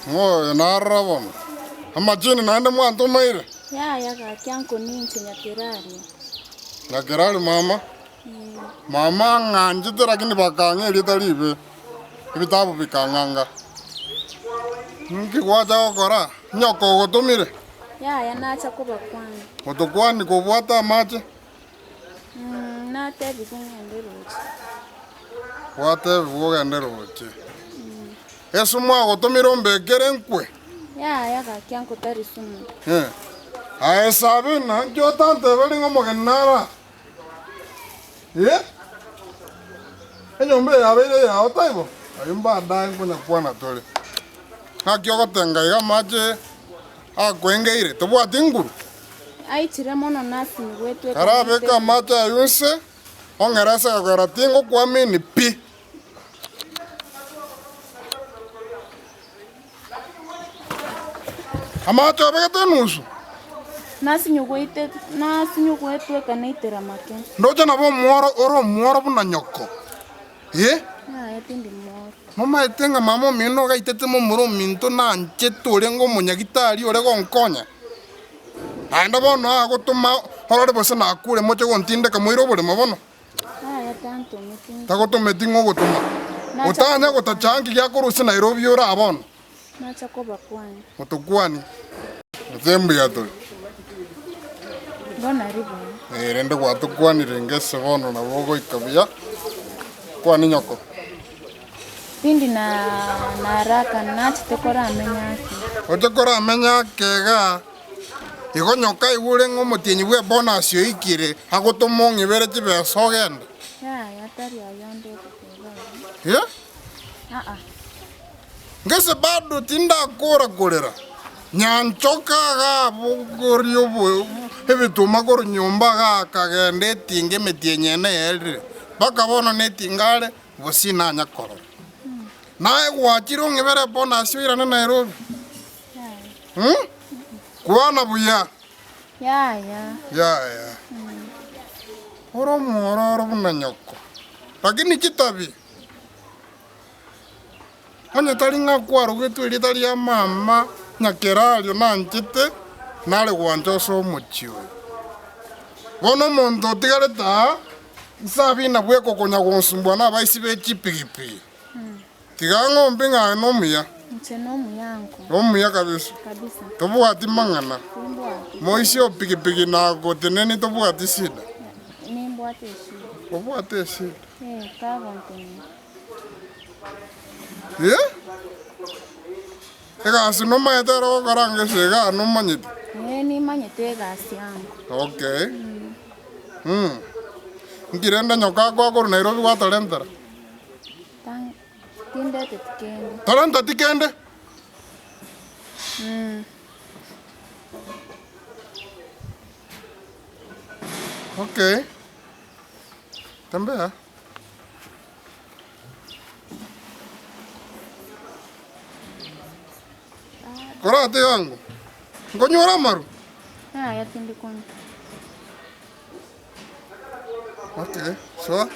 Ng'o oyo narora bono? Amachini naende mwantomeire? Yaya gaki anko ninche Nyakerario. Nyakerario mama? Mama ang'anchete lakini bakang'a erieta ribe, ebitabu bikang'anga. Nki gwacha gokora? Nyoko ogotomire? Yaya nacha kobakwania. Gotokwania kobwate amache? Natebigwe ng'ende roche. Gwatebigwe ogende roche. Esumu agotomire ombekere nkwe? Yaya gaki anko tari sumu. Aye Sabina, nki otanteberi ng'a omogeni nare aa? Eh? Enyomba eye yabeire eyao, taibo? Ayio mbadaye nkonyakwana tore. Naki ogotenga iga amache akoengeire, tobwati nguru? Aichire mono nasinigwetwe Karabeke amache ayio inse, ong'ere ase egekogera tingokwamini pi. Amache obegete enusu. Nasinyugwetwe ekanaitera make. Ndoche nabo omworo ore omworo buna nyoko. Eh? Yaya tindi mworo. Momaete ng'a mama omino ogaitete momura ominto nanchete orenge omonyagitari ore gonkonya? Naende bono agotoma orore gose nakure moche gontindeka moire oboremo bono. Yaya tantometi. Tagotometi ng'a ogotoma. Otanya gotacha nki giakorusia Nairobi ore aa bono? Nacha kobakwania. Motokwanie. Gose mbuya tore. Bono nari buya. Eh, rende gwatokwanire ngese bono nabo ogoika buya. Kwania nyoko. Tindi na na haraka nachete koramenya ake. Oche koramenya ake igaa, igo nyoka aigure ng'a omotienyi bw'ebonus oikire, agotoma ong'ibere chibesa ogende. Yaya tari ayio ande ogoteba igo. Eh? Aa. Ngese bado tindakora korera, nyanchoka iga abogorie ebituma korwa nyomba iga akagenda etinga emetienyi ene yaerire, mpaka bono netinga are gose inanya korora. Naye gwachire ong'ibere ebonus oirane Nairobi? Mh? Kwana buya. Yaya. Yaya. Ore omwororo buna nyoko, lakini chitabi. Onye tari ng'a kwarogetwe erieta ria mama Nyakerario nanchete, nare gwancha ase omochie oyo. Bono omonto otigarete aa, Sabina bweka okonya gonsumbua nabaisi be chipigipigi. Tiga ng'ombe ng'a aye nomuya. Inche nomuya anko. Nomuya kabisa. Kabisa. Tobwati mang'ana. Timbwati. Moisia o pigipigi nagoteneni tobwati shida. Nimbwate eshida. Obwate eshida. Eh, kagontenena. Eh? Egasi nomaete ere ogokora ngese igaa nomanyete? Ee, nimanyete egasi yango. Okay. Mm. Nki rende nyoka akoa korwa Nairobi gwatorentera? Tang- Tindeteti kende. Torenteti kende? Mm. Okay. Tembea. Koratiga ango, nkonyora amaru? Yaya tindi konywa. Okay, soa.